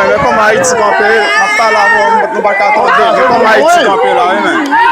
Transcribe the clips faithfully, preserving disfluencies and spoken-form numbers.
Men kòman Ayiti kanpe, m ap pale avè w, nou pa ka tande. Men kòman Ayiti kanpe la, wi, men.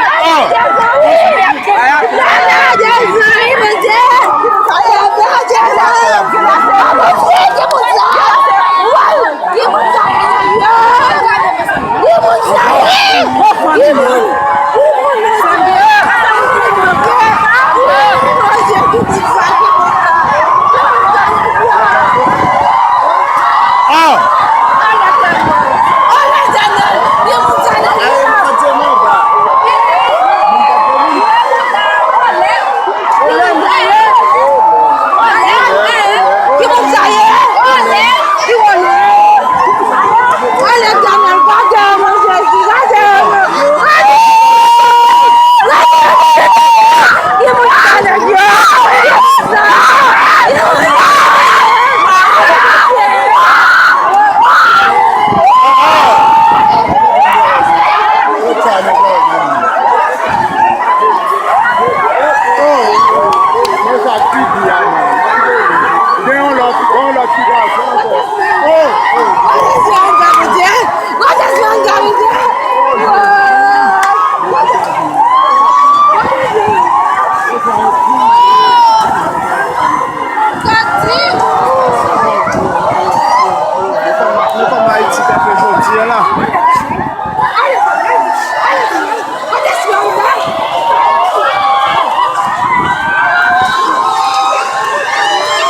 Nou kòman Ayiti kanpe jodi a la.